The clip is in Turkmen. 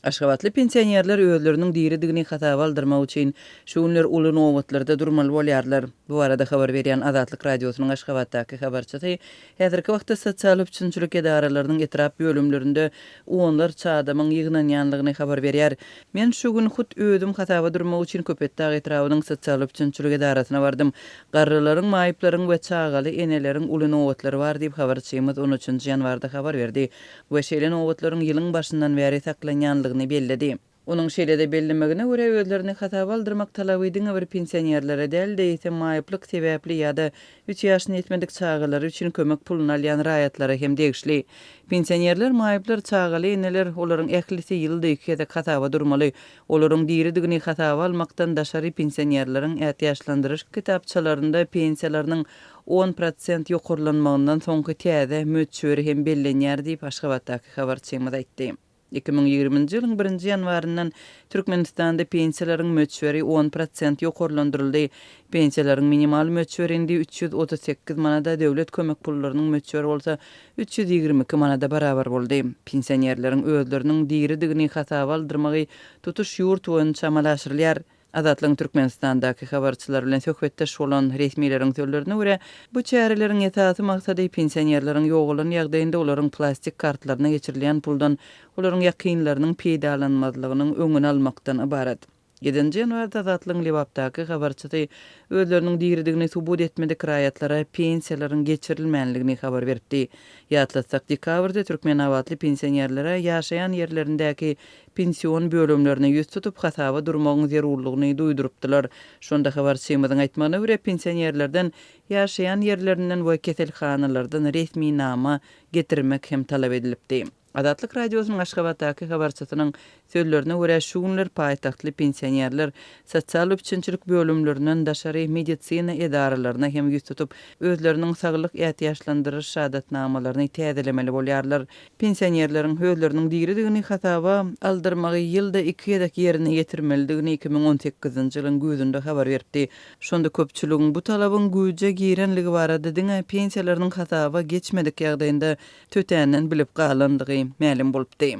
Aşgabatly pensionerler özleriniň diridigini hasaba aldyrmak üçin şu günler uly nobatlarda durmaly bolýarlar. Bu barada habar berýän Azatlyk Radiosynyň Aşgabatdaky habarçysy häzirki wagtda sosial üpjünçilik edaralarynyň etrap bölümlerinde onlarça adamyň ýygnanýanlygyny habar berýär. Men şu gün hut özüm hasaba durmak üçin Köpetdag etrabynyň sosial üpjünçilik edarasyna bardym. Garrylaryň, maýyplaryň we çagaly eneleriň uly nobatlary bar diýip, habarçymyz on üçünji ýanwarda habar berdi we şeýle nobatlaryň ýylyň başyndan bäri saklanýanlygyny belledi. Onuň şeýle-de bellemegine görä, özlerini hasaba aldyrmak talaby diňe bir pensionerlere däl-de, eýsem maýyplyk sebäpli ýa-da üç ýaşyna ýetmedik çagalary üçin kömek puluny alýan raýatlara hem degişli. Pensionerler, maýyplar, çagaly eneler, olaryň ählisi ýylda iki gezek hasaba durmaly. Olaryň diridigini hasaba almakdan daşary pensionerleriň ätiýaçlandyryş kitapçalarynda pensiýalarynyň 10% ýokarlanmagyndan soňky täze möçberi hem bellenýär diýip, Aşgabatdaky habarçymyz aýtdy. 2020-nji ýylyň birinji ýanwaryndan Türkmenistanda pensiýalaryň möçberi 10% ýokarlandyryldy. Pensiýalaryň minimal möçberi indi 338 manada, döwlet kömek pullarynyň möçberi bolsa 322 manada barabar boldy. Pensionerleriň özleriniň diridigini hasaba aldyrmagy tutuş ýurt boýunça amala aşyrylýar. Azatlygyň Türkmenistandaky habarçylary bilen söhbetdeş bolan resmileriň sözlerine görä, bu çäreleriň esasy maksady pensionerleriň ýogalan ýagdaýynda olaryň plastik kartlaryna geçirilýän puldan olaryň ýakynlarynyň peýdalanmazlygynyň öňüni almakdan ybarat. Ýedinji ýanwarda Azatlygyň Lebapdaky habarçysy özleriniň diridigini subut etmedik raýatlara pensiýalaryň geçirilmänligini habar beripdi. Ýatlatsak, dekabrda türkmenabatly pensionerlere ýaşaýan ýerlerindäki pension bölümlerine ýüz tutup, hasaba durmagyň zerurlygyny duýdurypdylar. Şonda habarçymyzyň aýtmagyna görä, pensionerlerden ýaşaýan ýerlerinden we keselhanalardan resminama getirmek hem talap edilipdi. Azatlyk Radiosynyň Aşgabatdaky habarçysynyň sözlerine görä, şu günler paýtagtly pensionerler sosial üpjünçilik bölümlerinden daşary medisina edaralaryna hem ýüz tutup, özleriniň saglyk ätiýaçlandyryş şahadatnamalaryny täzelemeli bolýarlar. Pensionerleriň özleriniň diridigini hasaba aldyrmagy ýylda iki gezek ýerine ýetirmelidigini 2018-nji ýylyň güýzünde habar beripdi. Şonda köpçüligiň bu talabyň güýje girenligi barada diňe pensiýalarynyň hasaba geçmedik ýagdaýynda tötänden bilip galandygy mälim bolupdy.